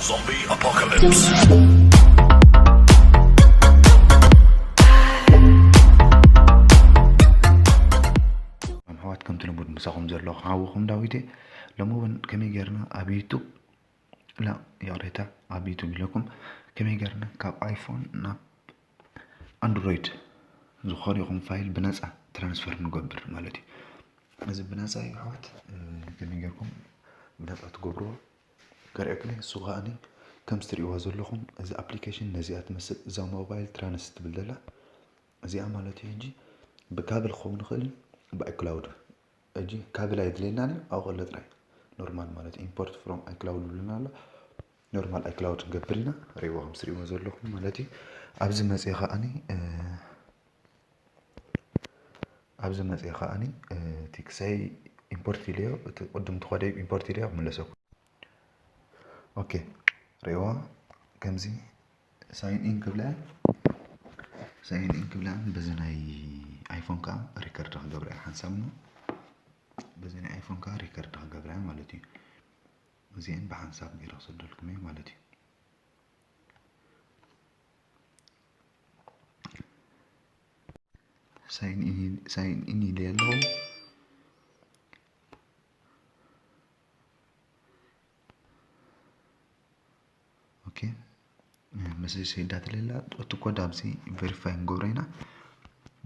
Zombie Apocalypse. ኣሕዋት፣ ከምቲ ልሙድ ምሳኹም ዘለኹ ሓውኹም ዳዊት እየ። ሎሚ እውን ከመይ ጌርና ኣብ ዩቱብ፣ ላ፣ ይቕሬታ፣ ኣብ ዩቱብ ኢለኩም፣ ከመይ ጌርና ካብ ኣይፎን ናብ ኣንድሮይድ ዝኾነ ይኹን ፋይል ብነጻ ትራንስፈር ንገብር ማለት እዩ። እዚ ብነጻ እዩ ኣሕዋት፣ እ፣ ከመይ ጌርኩም ብነጻ ትገብርዎ ከርእየኩም እየ። እሱ ከኣኒ ከምዚ ትርእይዋ ዘለኹም፣ እዚ ኣፕሊኬሽን ነዚኣ ትመስል፣ እዛ ሞባይል ትራንስ ትብል ዘላ እዚኣ ማለት እዩ። ሕጂ ብካብል ክኸውን ይኽእል እዩ፣ ብኣይክላውድ። ሕጂ ካብል ኣይድልየናን እዩ፣ ኣብኡ ከሎ ጥራይ ኖርማል ማለት ኢምፖርት ፍሮም ኣይክላውድ ይብለና ኣሎ። ኖርማል ኣይክላውድ ክንገብር ኢና፣ ርእይዎ ከም ትርእይዎ ዘለኹም ማለት እዩ። ኣብዚ መጽየ ከኣኒ፣ እ፣ ኣብዚ መጽየ ከኣኒ፣ እ፣ እቲ ክሳይ ኢምፖርት ኢለዮ፣ እቲ ቅድም ትኾደይ ኢምፖርት ኢለዮ ክምለሰኩም። ኦኬ፣ ርእይዎ ከምዚ ሳይን ኢን ክብላ፣ ሳይን ኢን ክብላ በዚ ናይ ኣይፎን ከኣ ሪከርድ ክገብራ እየ ሓንሳብ እሞ፣ በዚ ናይ ኣይፎን ከኣ ሪከርድ ክገብራ እየ ማለት እዩ። እዚአን ብሓንሳብ ገይረ ክሰደልኩም እየ ማለት እዩ። ሳይን ኢን፣ ሳይን ኢን ኢለ ኣለኹ። ኦኬ፣ መሰለይ ሰይዳ ትለላ፣ እቲ ኮድ ኣብዚ ቬሪፋይ ንገብሮ ኢና።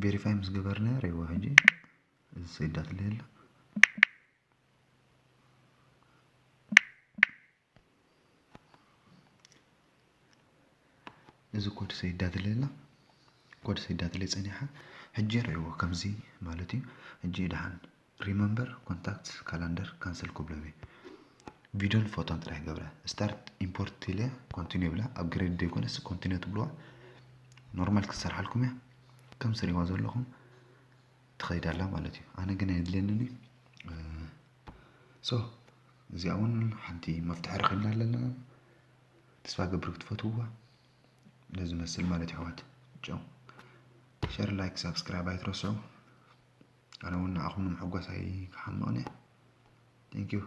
ቬሪፋይ ምስ ገበርና ርእይዎ ሕጂ፣ እዚ ሰይዳ ትለላ። እዚ ኮድ ሰይዳ ትለላ፣ ኮድ ሰይዳ ትለይ ጸኒሓ። ሕጂ ርእይዎ ከምዚ ማለት እዩ። ሕጂ ደሓን ሪመምበር ኮንታክት ካላንደር ካንሰል ክብሎም እየ። ቪድዮን ፎቶን ጥራይ ገብረ። ስታርት ኢምፖርት ኢለ ኮንቲኒዩ ይብላ። ኣፕግሬድ ዘይኮነስ ኮንቲኒዩ ትብልዋ። ኖርማል ክትሰርሓልኩም እያ። ከም ትርእይዋ ዘለኹም ትኸይድ ኣላ ማለት እዩ። ኣነ ግን ኣየድልየንን እዩ። እ፣ ሶ፣ እዚኣ እውን ሓንቲ መፍትሒ ረኺብና ኣለና። ተስፋ ገብር ክትፈትውዋ። ነዚ መስል ማለት እዩ ኣሕዋት። ጨው፣ ሸር፣ ላይክ፣ ሳብስክራይብ ኣይትረስዑ። ኣነ እውን ንዓኹም ንምሕጓስ ኣይክሓምቕን እየ። Thank you።